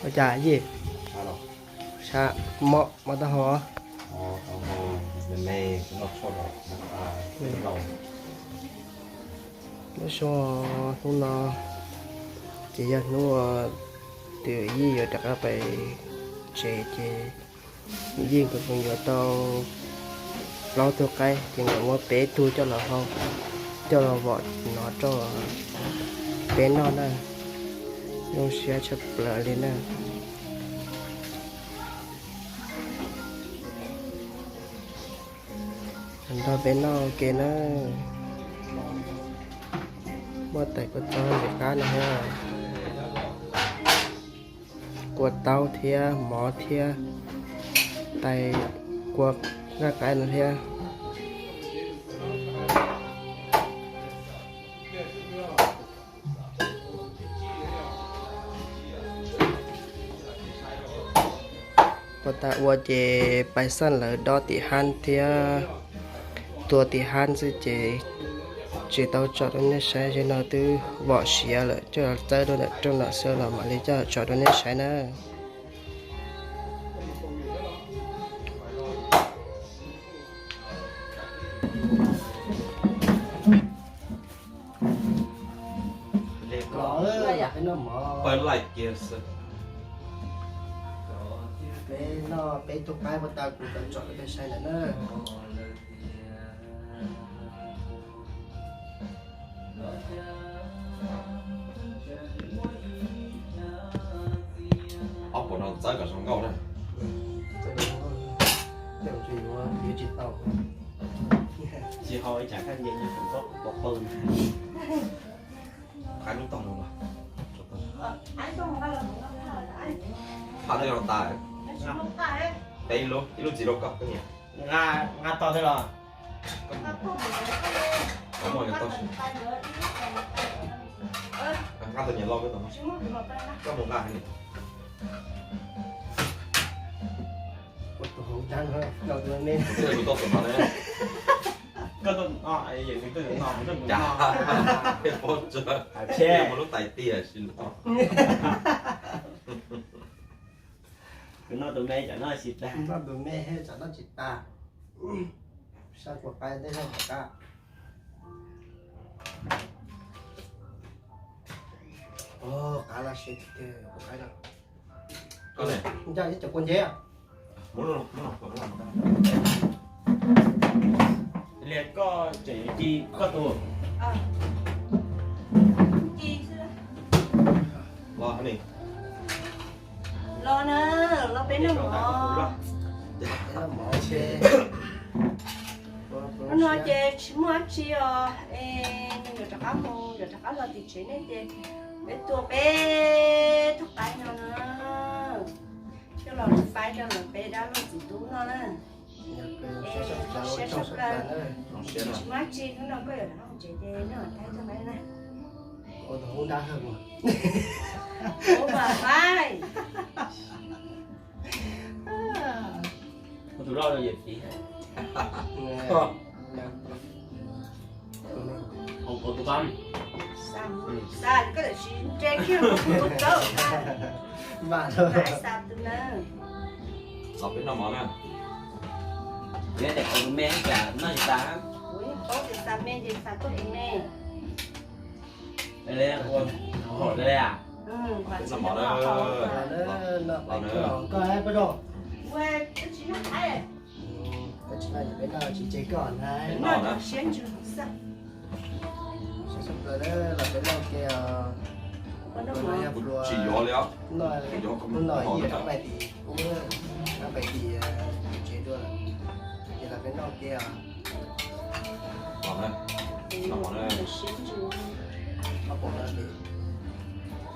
Ua cas Yij? Sab mob, mob taub hau. Lub sij hawm hnub no ces yog hnub uas tus Yij yuav rov qab pem tsev ces Yij nkawd yuav tau plaub tug qaib ces nkawd muab peb tug coj los hau, coj los vom no rau peb noj na. Zoo siab tshaj plaws li na. Nrog peb noj ua ke na. Muaj tais kua txob ntxim qab no thiab, kua taub thiab mov thiab, tais kua nqaij qaib no thiab. Puag ta ua ces pais xaj lawv dob tim hab thiab tua tim hab xwb ces tsis tau tso rau nej saib, zaum no twb vom siav lawm, coj los txawb rau ntawm rooj no xwb los mam li coj los tso rau nej saib na. Pawg laij kiag xwb. Peb noj peb tug qaib puag ta kuv tau tsom rau peb saib lawm na. Ob puas no txawb kom zoo nkauj na. Tsis hau ib tsam kaj nce nyob hauv txob pov pawg. Qhaib lub tog rau los. Phaj twb rau tas. Peb ib lub, ib lub txiv rau koj, koj niam. Nqa tog thiab los? Muaj yog tog. Nqa tus niam loj koj tau. Koj mus nqa hais niam. Kuv twb yog tus tau tus no ne. Koj tau no, yog tus no, tus no. Cas, peb pob tsawg, mus lub tais tiag si no. Kuv noj tus me tsam noj tsis tag. Noj tus me tsam noj tsis tag. Sab kua qaib tej noj tom qab. Qaib laj siab tiag kua qaib no. Ncaj ib co kua nceb. Lias koj tseem ci koj tus. Los na, los peb noj mov. Hnub no ces tsis muaj dab tsi os, es nws yuav rov qab mus, yuav rov qab los tim tsev ne ces peb tua peb tug qaib no na, coj los faib rau lawv peb dab laug txiv tub noj na. Es siab tshaj plaws, tsis muaj dab tsi, hnub no koj yuav rov qab mus tsev ces noj tag tug qaib na. Ua tus hub nrab hawj mus. Ua mas faib. Ua tus loj rau yawm txiv. Ua tus koj. Xav koj tawm tsis ntse kiag ua tus koj. Mas xav tus na. Los peb noj mov na. Kuv yeej paub tias xav me ces xav tuaj tus me. Noj mov na. Los na. Koj hais pab rau. Ua, tsis noj, tsis noj, peb noj tsis tseg koj na. Noj na. Siab ntsws xwb. Sab sab plaws na, los peb noj ke os. Kuv tsis yuav li os. Kuv yuav kom noj ib yam rov pais tim, rov pais tim tsev dua lawm. Ces los peb noj ke os. Los na. Noj mov na. Ob pom no ces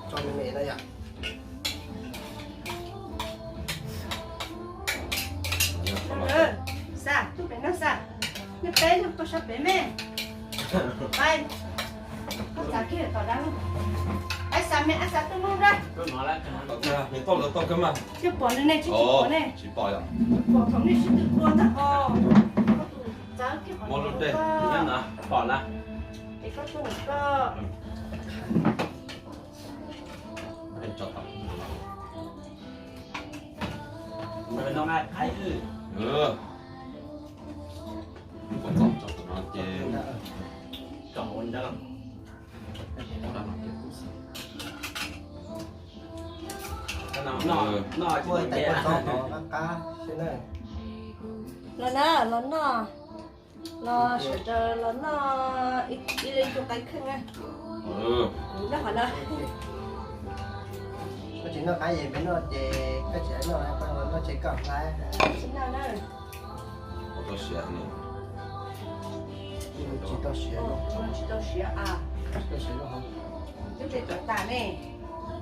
tso me me na yom. Xa, tuaj pem no xa. Nej peb tuaj sab pem me. Pais. Koj txav kiag tom dab lub. Ab xa me, ab xa tuaj lub dab. Tau kawg, nws tau lawv tau kawg mas. Twb pom nws ne, tsis pom ne. Tsis pom yom. Pom thaum nej sib tw tua ntag os. Koj tus txawv kiag qhov no. Pom na. Es koj tuaj ntawm koj. Tso tom. Ua txob tso no ces, los na, los noj. Los sawv daws los noj ib leeg tus qaib kheej na. Nyob qhov no. Koj tsis noj qaib es peb noj ces koj tsis noj, koj noj ces koj hlais. Tsis noj na. Tsis tau siav, tsis tau siav a. Tsis tau siav, twb tsis tau tas ne. Noj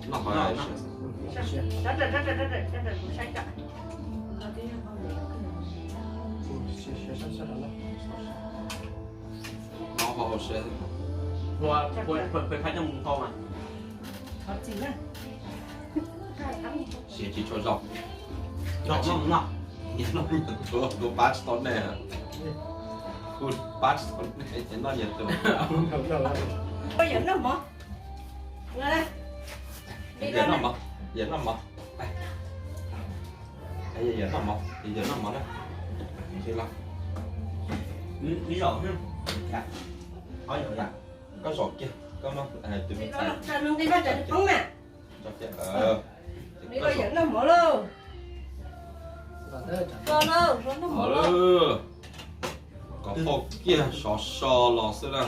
qhov, kuv saib. Noj qhov hauv siab. Ua, pheej phaj coj mus kho mas. Siav tsis tshua zoo. Noj, noj, noj. Kuv pab tsis tau nej. Kuv pab tsis tau nej ces noj nyias tus. Yawm noj mov. Yawm noj mov. Yawm noj mov. Yawm noj mov, yawm noj mov na. Koj zom kiag, koj muab tus me ntxhais. Koj zom kiag sov so los xwb na.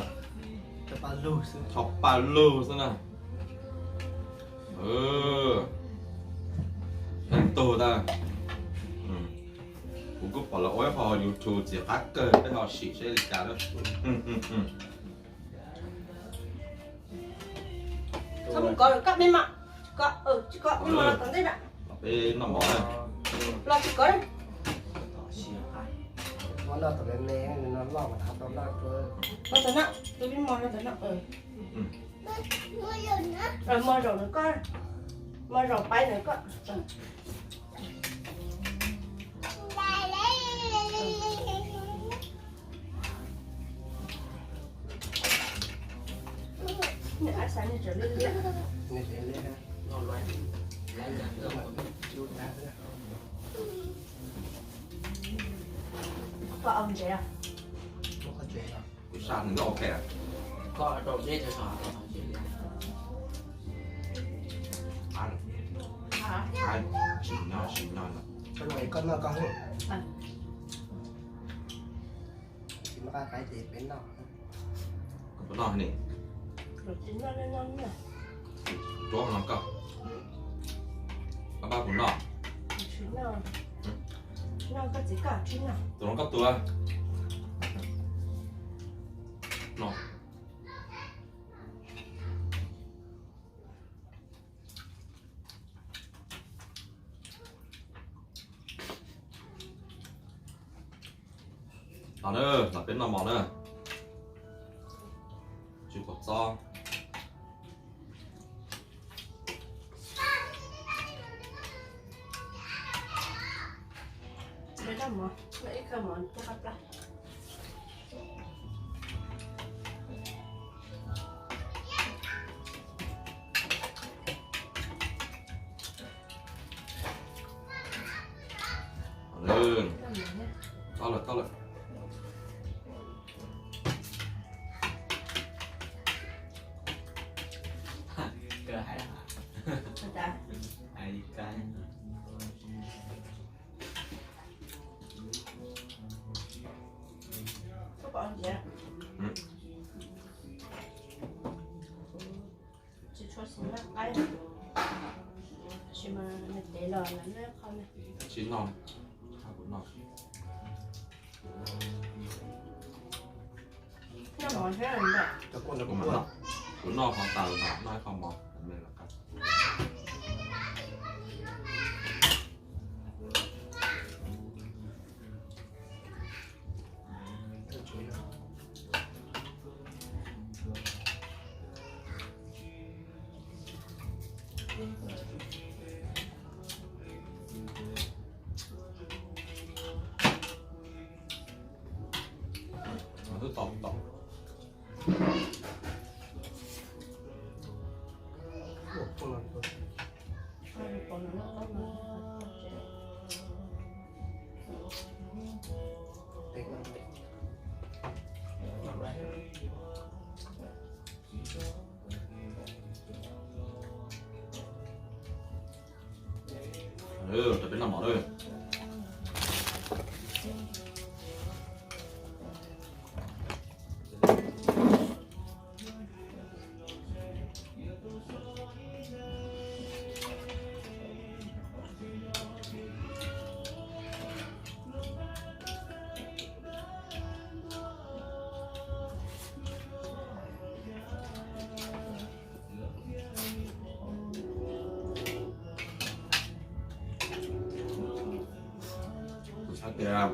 Tshov pa lug xwb na. Tug tag. Kuv kuj pom lawv ua ib qho YouTube txiv qab kawg, peb ho sim seb li cas na. Tsis kov, koj me mas, tsis kov, tsis kov, me mas los tom ntej na. Los peb noj mov na. Los tsis kov. Los tom me me, los tau noj. Los tom no, tus me mos los tom no. Mos zaum ntawm koj, mos zaum paib ntawm koj. Koj au ntsev. Kuv sab nws loj thiab. Koj rau deb rau sov. Tsis nyob, tsis nyob no. Koj noj koj. Tsis muaj qab qaiv ces peb noj. Koj puas noj ni? Tsuav no koj. Koj pab kuv noj. Tus no koj tua. No. Los na, los peb noj mov na. Tsis pom txob. Tau lawm, tau lawm. Tsis tshua xis nyob qaib, tsis mas nws tev los lawm noj qhov na. Tsis noj, kuv noj. Noj mov thiab ntag. Kuv noj qhov tas los noj ib qho mov. Twb tau tau. Rau peb noj mov lawm. Kuv xav tias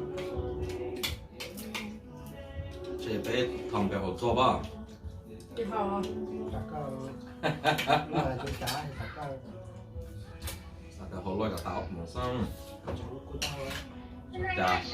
ntshe peb thom pem hauv txog pab. Xav tias hauv loj kom tas ob hmos xwb. Cas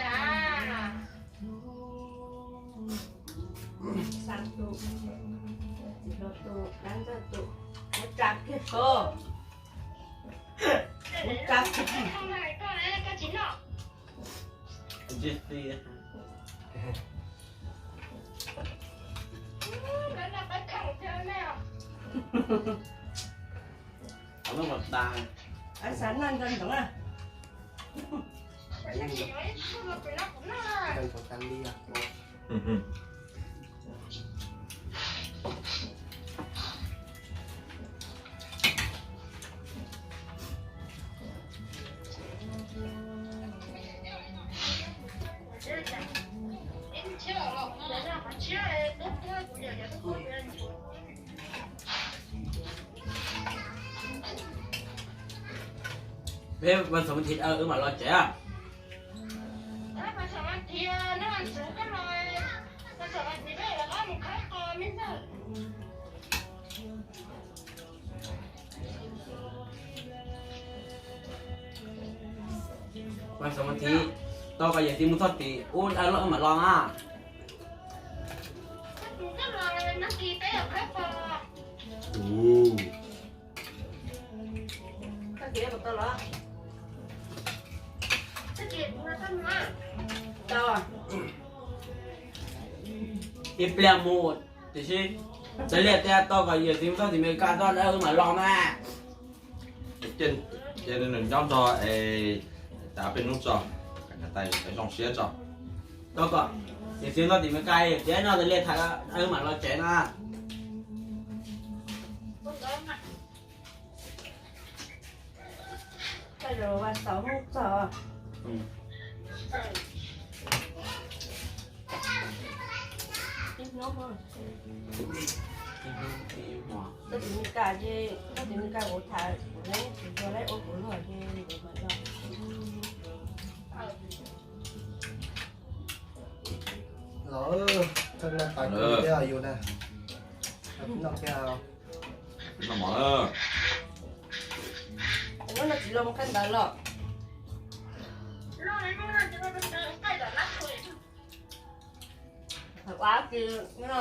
Peb vas xaum vas thiv wb mam los tsev. Vas xaum vas thiv tau kom yawm txiv mus txog tim ub wb mam los na. Ib pliag mus, tiam sis txawm li tias tau kom yawm txiv mus txog tim Meskas tso wb mam los na. Ces nws nyob nrog es tas peb hnub tso, zoo siab tso. Tau kom yawm txiv mus txog tim Meskas tiam no txawm li tham wb mam los tsev na. Koj yuav vas xaum mus txog. Koj tim Meskas ces, koj tim Meskas kuv tham kuv leb tsis tau leb ua kuv luag ces kuv mam los. Los, koj noj tas kiag thiab yus na. Noj kiag. Noj mov lawm. Ua no tsis los mus qab ntawd los. Ua tsis no.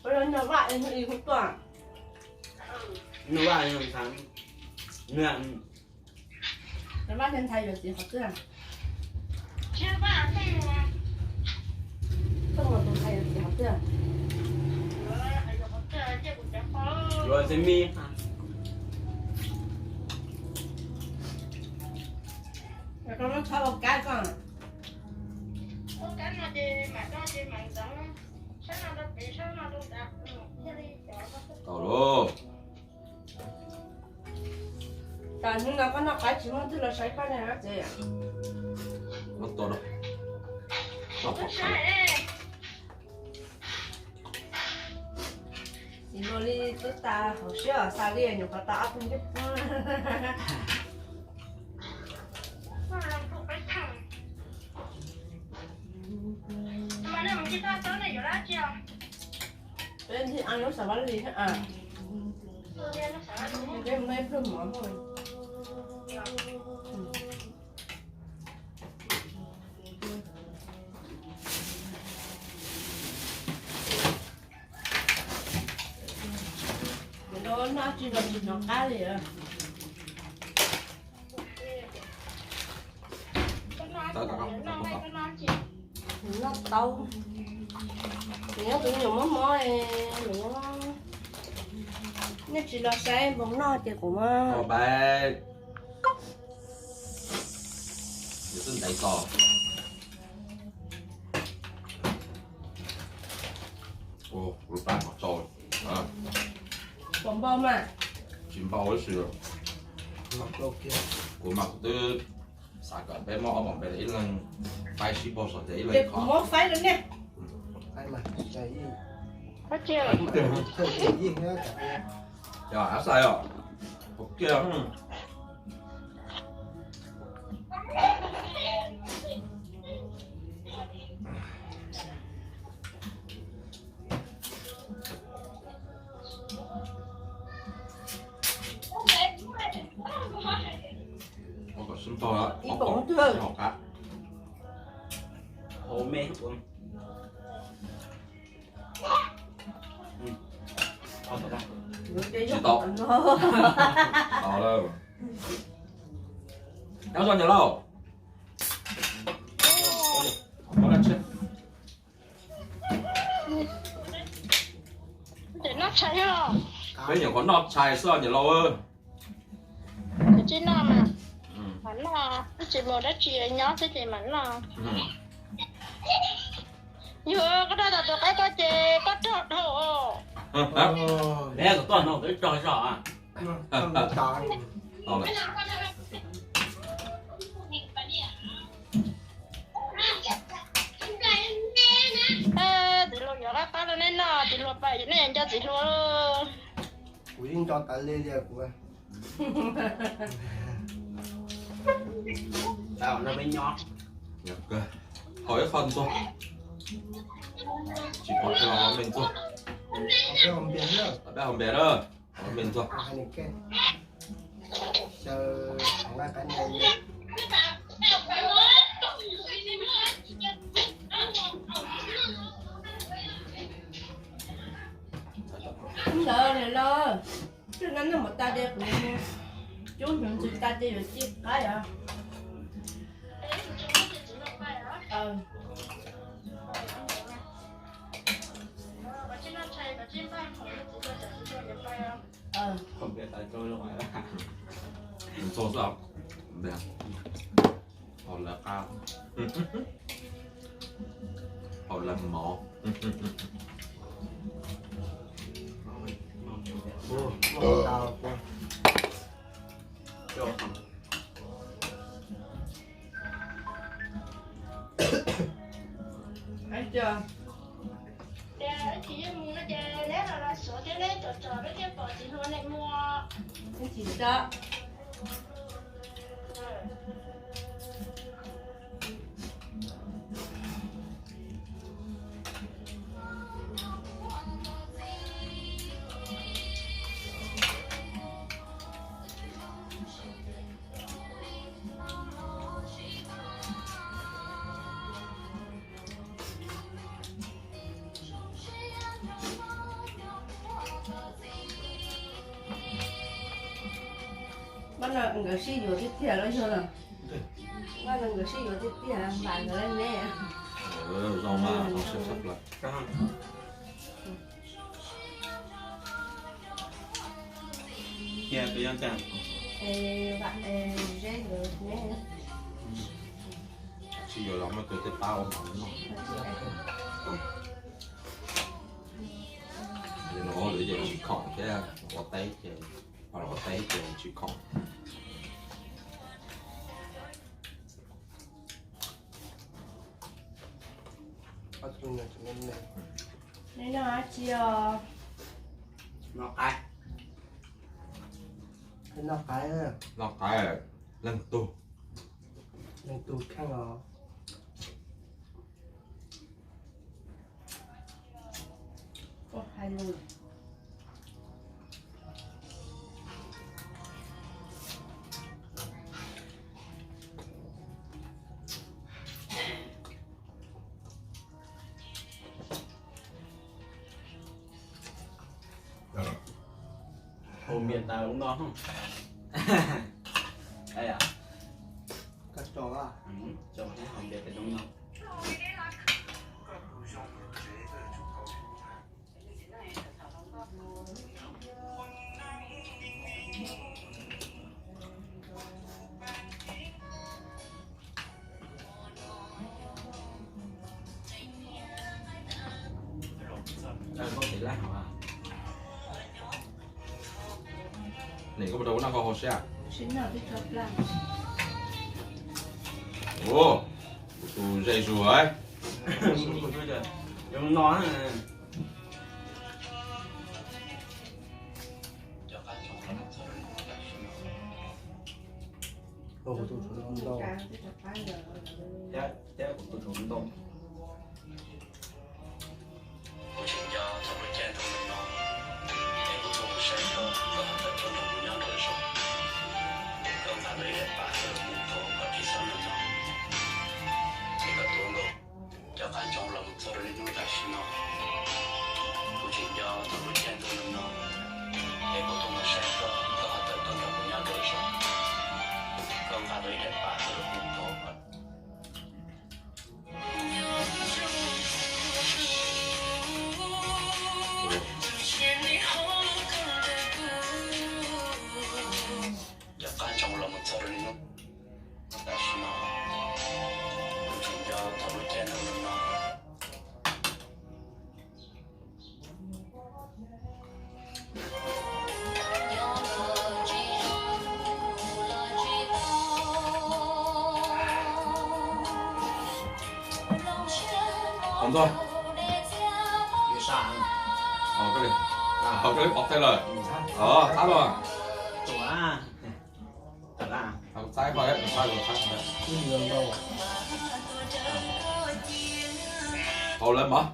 Ua los noj vaj ib hnub tuaj. Noj vaj, noj vaj thiab ntxhais yuav txiv qhov twg? Koj mus tus ntxhais yuav txiv qhov twg? Yuav txiv me. Koj muab txhob ua kab koj. Tau lauj. Tam hnub no koj noj qab tsis muaj twg los saib koj ne txiv. Tsis luag li twb tas hauv siab os, xav li nyuam qhuav tas ob tug ncej puab. Peb ntxig a lub xav vaj lis thiab a. Peb mus ib pluag mov. Noj tsis los tsis hnov qab li. Noj tau. Nws nyob tus nyuam mob mob, nws nyob, nej tsis los saib npoo noj ces kuv mas. Yus twb ntev txog. Ua lub plab mov tsau. Puas npau mas? Tsis npau tab sis kuv mas kuv twb xav kom peb muab ob pom npe ib leeg faib sib npau saum ces ib leeg kho. Muab faib rau nej. Yog ab xais os, ua kiag. Ib pom twg? Hauv me. Tsis tau. Tau lawm. Nyob zoo niam laus. Peb nyuam qhuav noj tshais xwb niam laus. Tsis noj mas, mam noj, tsis muaj dab tsi nyob xwb ces mam noj. Yog koj rau tom tus qaib ko ces koj rog dhau. Peb kom tuaj no peb rog zog. Txiv hluas yuav qab qab rau nej noj, txiv hluas pais nej nco txiv hluas. Kuv yeej nco tas li li kuv. Haus ib qho ntxuag. Tsis pom tej los me ntxuag. Peb haus npias na. Peb haus npias na. Haus me ntxuag. Ntawd los, tsis noj mov tas ces kuv cub hnyuv ntxhw tas ces yuav ci qab os. Ntxuag xwb, haus lawv qab, haus lawv mov. Ces neb los los suav thiab neb tsom tsom peb thiaj pom txiv hluas nej muag. Neb tsis tso. Nkawd sib yuav tiag tiag los yog los? Nkawd sib yuav tiag tiag, npam nkawd li ne. Zoo mas, zoo sab sab plaws. Tsis yuav los muaj tus tej pab ua mov noj. Lawv ces tsis khoom thiab, ua teb ces, ua teb ces tsis khoom. Neb noj dab tsi os? Noj qaib. Noj qaib, noj qaib, leej tug, leej tug kheej os. Ua npias tas lub no. Koj tso, tso thiab haus npias tas lub no. Nim koj puas rau ua noj koj haus siab? Ua, kuv tus ze zuag. Zoo no. Thiab kuv tus ntoo. Kuv tseem nco thaum lub caij ntuj no, es kuv tuaj mus saib koj, koj ho tawm tuaj nrog kuv nyob nraum zos. Koj nqa tau ib daim pam tuaj rau kuv kom koj tsis txhob noj no, es koj tuav nkaus cov qab ntsoov los mus txog rau niaj hnub tam sim no. Kuv tseem nco thaum lub caij ntuj no, es kuv tuaj mus saib koj, koj ho tawm tuaj nrog kuv nyob nraum zos. Koj nqa tau ib daim pam tuaj rau kuv kom cov qab ntsoov los mus txog rau niaj hnub tam sim no. Kuv tseem nco thaum lub caij ntuj no. Ntxo, koj li pov qe lawm. Txhab los. Txhab qhov, txhab qhov. Hau lawm mog.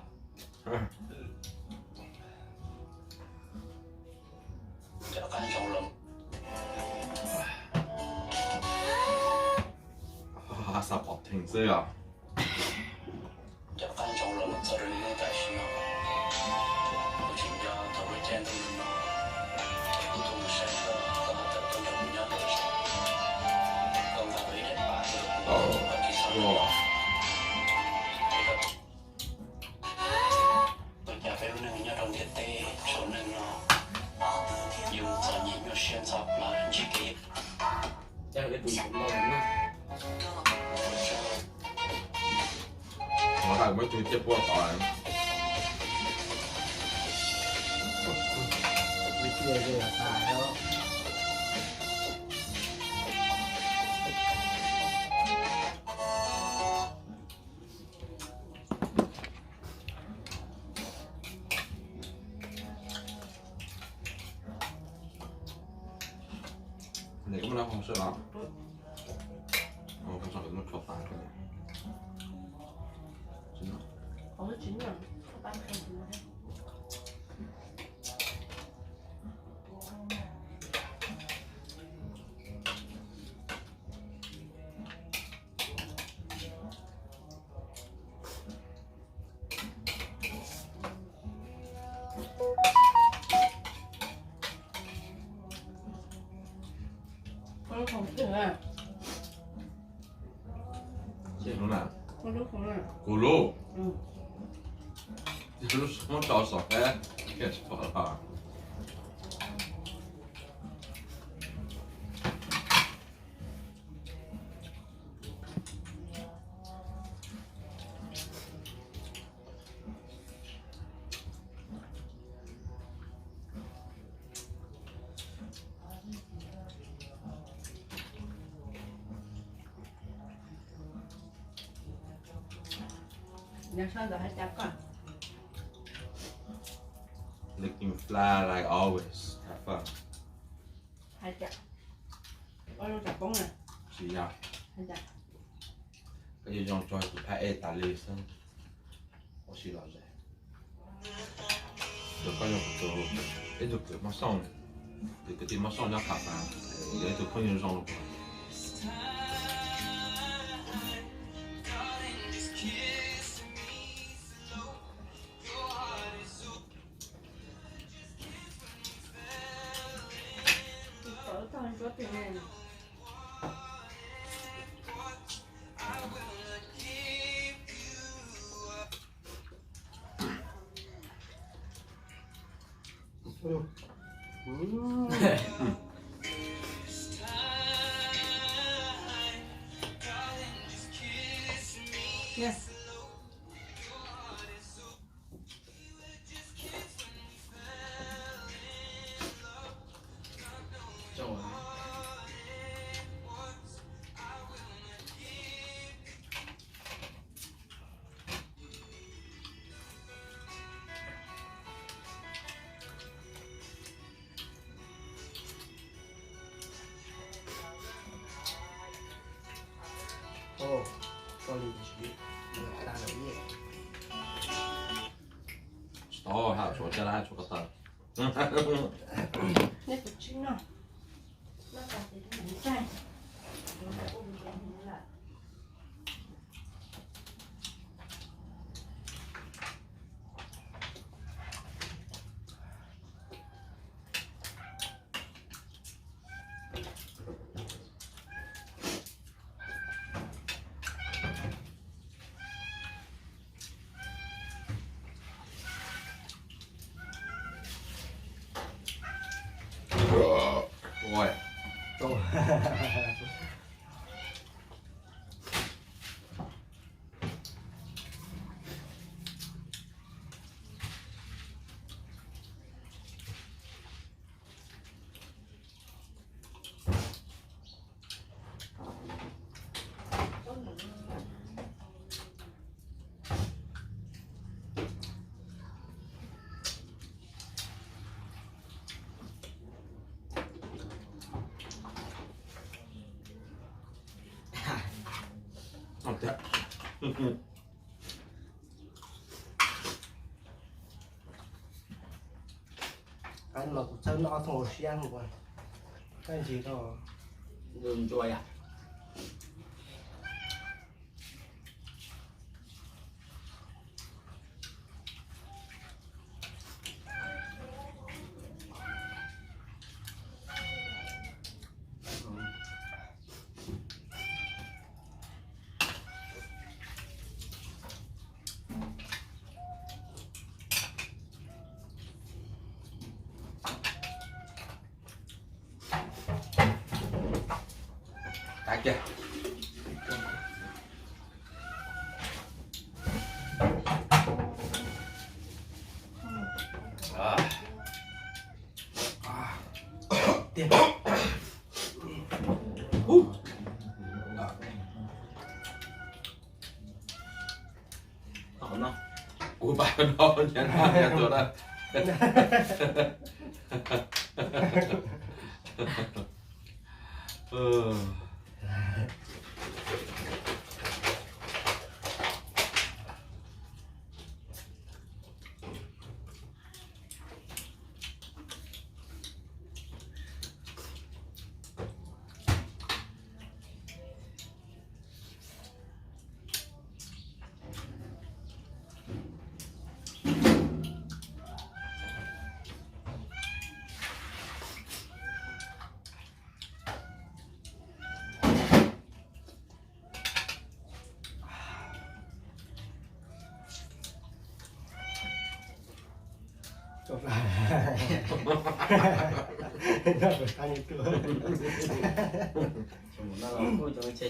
Xav pom theem xwb os. Cov qab ntsoov los mus txog rau niaj hnub tam sim no, kuv tseem nco thaum lub caij ntuj no, es kuv tuaj mus saib koj, koj ho tawm tuaj nrog kuv nyob nraum zos. Koj nqa tau ib daim pam tuaj rau kuv kom koj tsis txhob noj. Ua cas peb lub neej nyob rau ntiaj teb saum neej no yuav mus txom nyem nyuaj siab ntxhov plawv ntsib kev. Ua hais muab ib tug ciaj puag tod. Nim koj muab lawv hau sawb los? Muab rho tas. Kuv lub, lub muab tso saum thiab, tsis pom los. Looking fly like always. Have fun. Tsis yog, koj yeej zoo tso tus phab ej tas li xwb. Ua si lom zem. Yog koj yog kuv tus, ib tug kwv Mab Xyooj, tus kwv tij Mab Xyooj nyob Qhov Xas, yog ib tug phooj ywg zoo. Tsis tau, haj tshuav caj dab tshuav ko taw. Mas kuv txhawb noj thooj siab, koj ntsis tau ntsuas yom. Tag kiag. Tiag. Kuv pab no,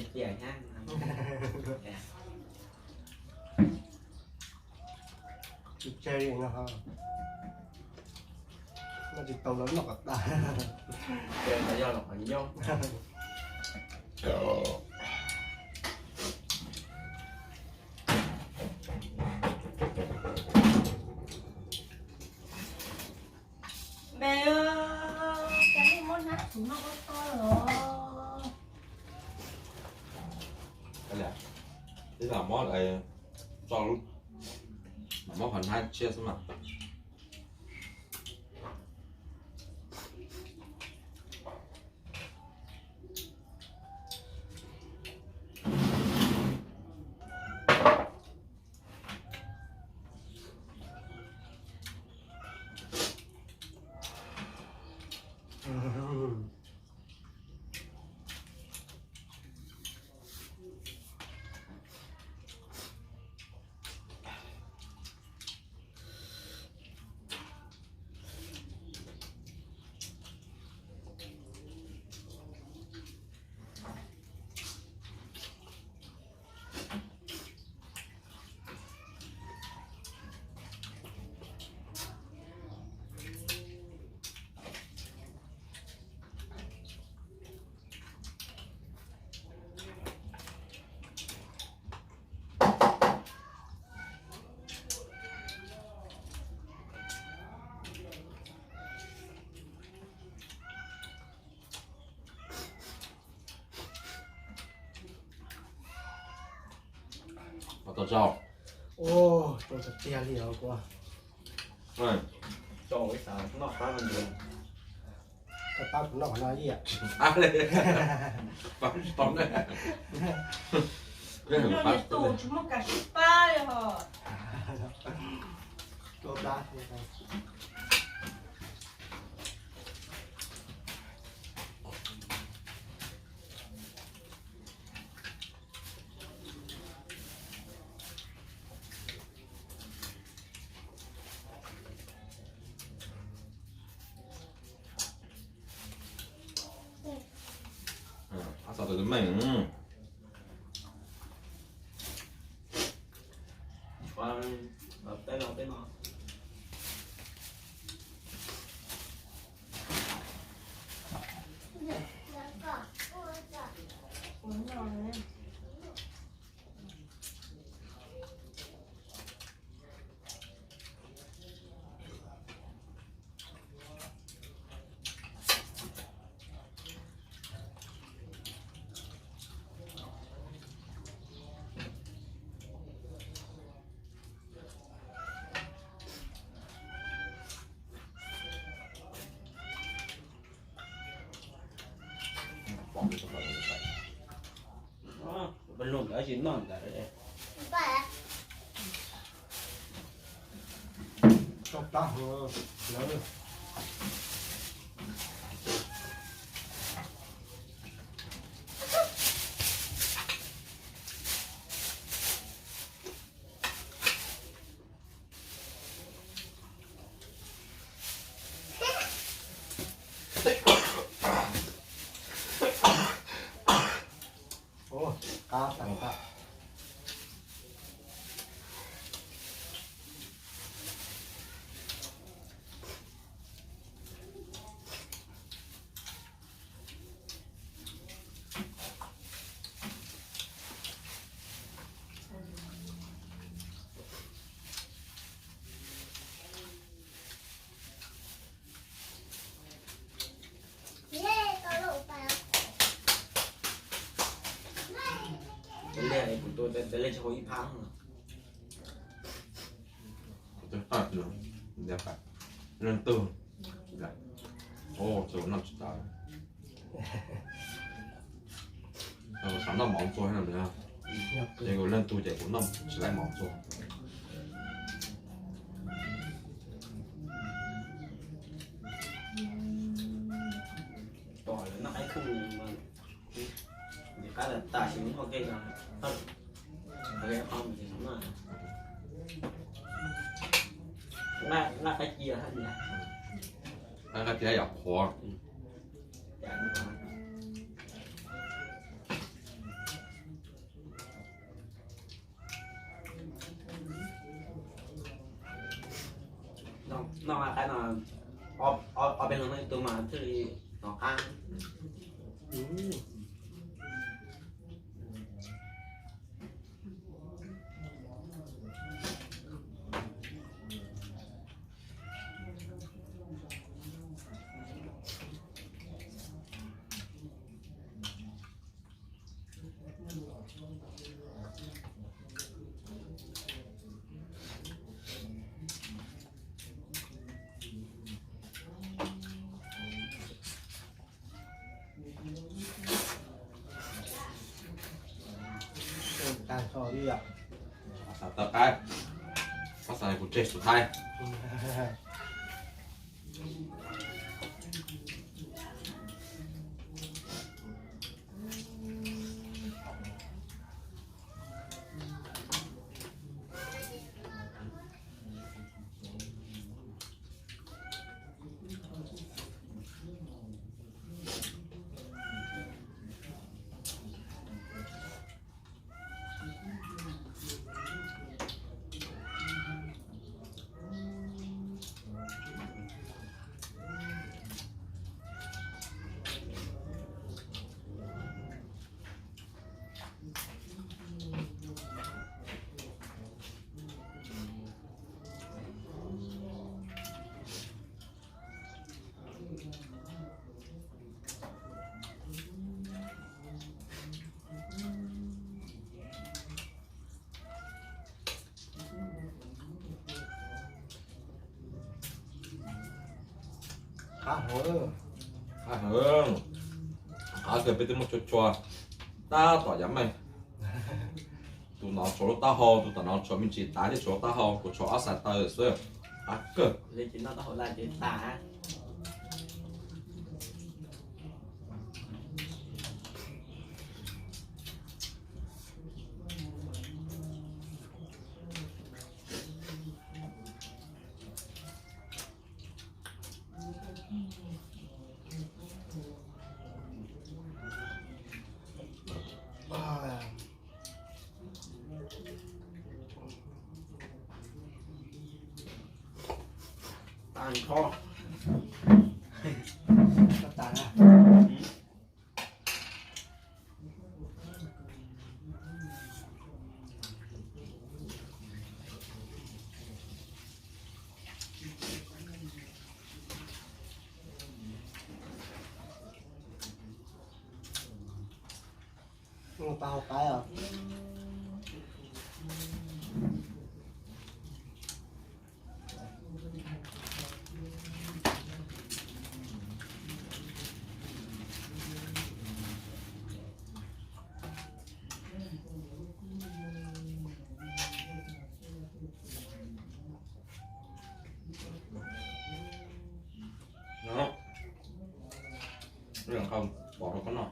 tuaj na. Tsis tseg li no, noj tsis tau los noj kom tas. Ces yog los qhov ncauj. Npe, cas nej muab hnab txhuv no ua to los? Ib los muab, tso lub, muab qhov hnab tshiab xwb mas. Zog. Ua, rau tiag tiag li os kuv. Tau ib xav noj qab no ntag. Koj pab kuv noj qhov no ib yam. Tsis pab li. Pab tsis tau ne. Noj tus tsis muaj kas sib pab li hos. Rau plab. Ab, xav tau tus meej. Pom tus pom tus pom. Ua lug ntawd tsis noj ntawd. Tau plab hov lawm. Ua, qab tas tas. Cov liaj kuv tua cov liaj tsis haum ib phab. Leej twg, o, tsuas noj tsis tau. Xav noj mov ntxuag no, ces kuv leej twg ces kuv noj tsis laib mov ntxuag. Tom lawv noj qaib khooj, nws qab tas tas ces muab ua ke, ua ke qhov mus ces noj. Nqaij qaib cia hab, nqaij qaib cia yam qhuav. Noj qaib no ob peb hnub ib tug mas thiaj li hnov qab. Tag nrho li yom. Xav tawm qaib, pab xav kuv tseg xus thaib. Qab heev, qab kawg peb twb muab tshua tshua tab tom yav meej. Tus no tshuav lub taub hau, tus tom no tshuav me ntsis tav thiab tshuav lub taub hau, kuv tshuav ob xav taw xwb. Qab kawg. Tag nrho. Tag na. Mus tau hauv qaib os. No, pov rau koj noj.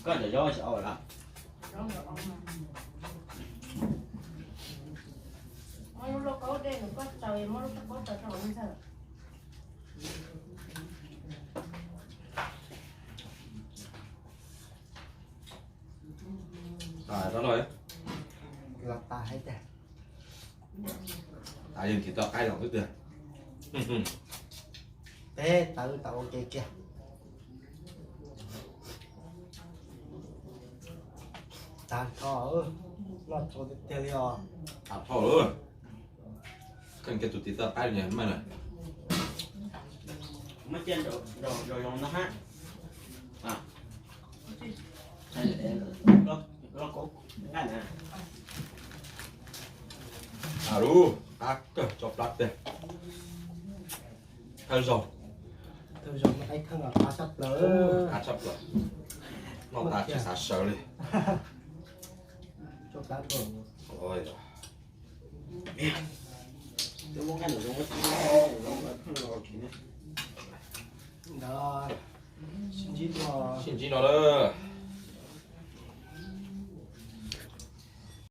Koj cov zaub xyaw los? Muab lub lauj kaub dej nws koj tsaws, muab lub lauj kaub tsaws rau hauv ntxawg. Los tas hais tias, tas yeej tiv toj qaib los xwb tiag. Peb tawv tau ua ke kiag. Tag nrho, loj tshua tiag tiag li os. Tag nrho lawm. Koj tus tiv toj qaib los meej lawm. Muab cia nraum zoov na hab. Lub qab kawg tso plab tiag. Thawj zaug. Thawj zaug qab kawg qab tshaj plaws. Qab tshaj plaws. Noj tas tsis xav sawv li. Tso plab rau. Ntawd sib ntsib dua. Sib ntsib no lawm.